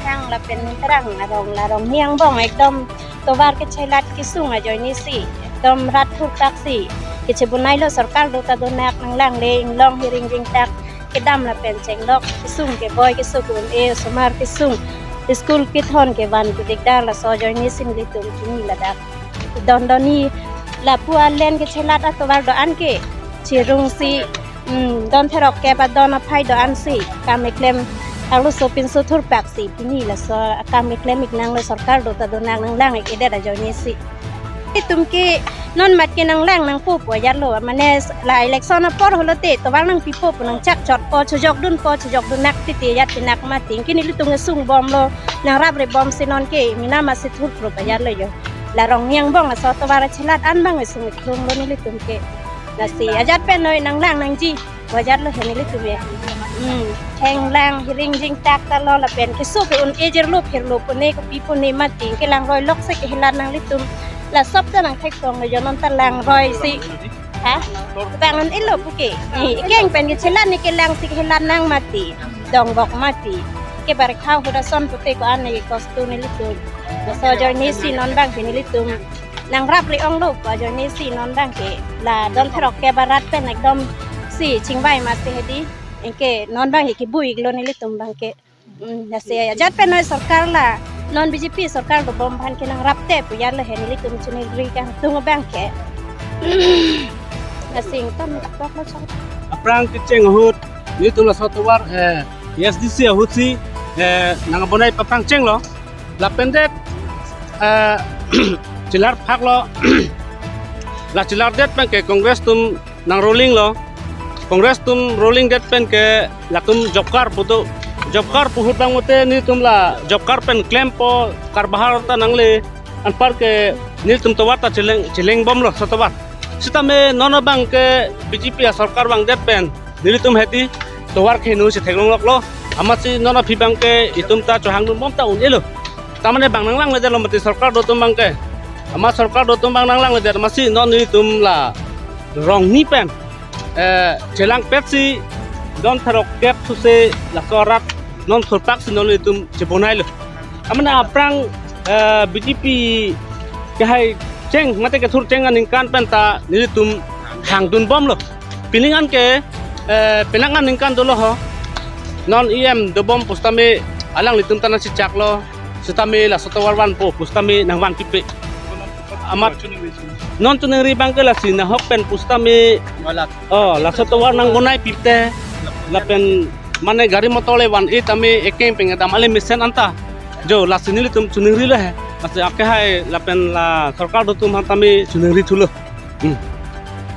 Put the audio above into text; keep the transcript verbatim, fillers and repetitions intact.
Ang lapen Terang arong la Rongni angbong ekdom tovar kechelat kesung ajoine si, ekdom rat thurpak si kechebonai lo, sorkar do ta donak nanglang le, inglong hiring jingtak kedam lapen chenglok kesung, keboi kesung un-e, osomar kesung, school kethon kevan kedikdar, laso ajoine si nelitum pini ladak don doni lapu alen kechelat atovar do-an ke chirung si, mm, don therok kep adon aphai do-an si kam keklem, arloso pinso thurpak si pini laso akam keklem ik nanglo, sorkar do ta donak nanglang ik-edet ajoine si. Itum ke non mat ke nanglang nangpo pu ajat lo, mane la election apor holo te tovar nangpipo pu nangchak chotpo, chojok dunpo, chojok dunnang titi ajat pinak mati. Anke nelitum kesung bomlo, nangrap re bom si non ke mina masi thurprup ajat lo jo. La Rongni angbong aso tovar achelat an abang kesung iklung lo nelitum ke. Lasi ajat pen noi nanglang nangji pu ajat lo he nelitum e. Hmm, henglang hiring jingtak ta lo lapen keso ke un-e jirlo phirlo pune kopi pune mati, kelang roi lok si kehelat nanglitum. La sop ta nangthek tong jo, non ta lang roi si. Ha? Bang un-elo puke. Ni keng pen kechelat ni kelang si kehelat nang mati, dongbok mati. Ke bar khau huda son pute ko-an ni kostu nelitum. Laso ajoine si non abang ke nelitum nangrap re-ong lo pu ajoine si non abang ke la don therok kep arat pen ekdom si chingvai masi hedi. Anke non abang ke kebui ik lo nelitum abang ke. Hmm, lasi ajat pen noi sorkar la non B J P sorkar dobom aphan ke nangrap te pu ajat lo he nelitum chiningri kangtung abang ke. Lasi ington tok lo chang. Aphrang kecheng ahut nelitum laso tovar, eh, A S D C ahut si, eh, nangbonai aphrang chenglo. Lapen det, eh, chelar phak lo. La chelar det pen ke Congress atum nang ruling lo. Congress atum ruling det pen ke latum job card pu do. Job card pu ahut abang mate nelitum la job card pen klempo, karbahar ta nangle, anpar ke nelitum tovar ta cheleng, cheleng bomlo, so tovar. Sitame non abang ke B J P asorkar vangdet pen nelitum hedi tovar kehingno si theklong lok lo. Amatsi non aphi abang ke itum ta chohang dun bom ta un-elo. Tamane bang nanglang le det lo mati sorkar do atum abang ke. Amat sorkar do atum abang nanglang le det, amatsi non nelitum la Rongni pen, eh, chelang pet si don therok kep suse laso arat non thurpak si non nelitum chebonai lo. Amane aphrang, eh, B J P kehai cheng mate kethur cheng aningkan pen ta nelitum hang dun bomlo. Pining an ke, eh, penang aningkan dolo ho. Non E M dobom pusitame alanglitum ta nangchechak lo. Sitame laso tovar vanpo pusitame nangvan pipe. Amat non chiningri abang ke lasi nahok pen pusitame. Oh, laso tovar nangbonai pite. Lapen mane gari motor le van-e tame ekeng peng adam ale mesen anta. Jo, lasi nelitum chiningri lo he. Lasi akehai lapen la sorkar do atum aphan tame chiningri thulo. Hmm.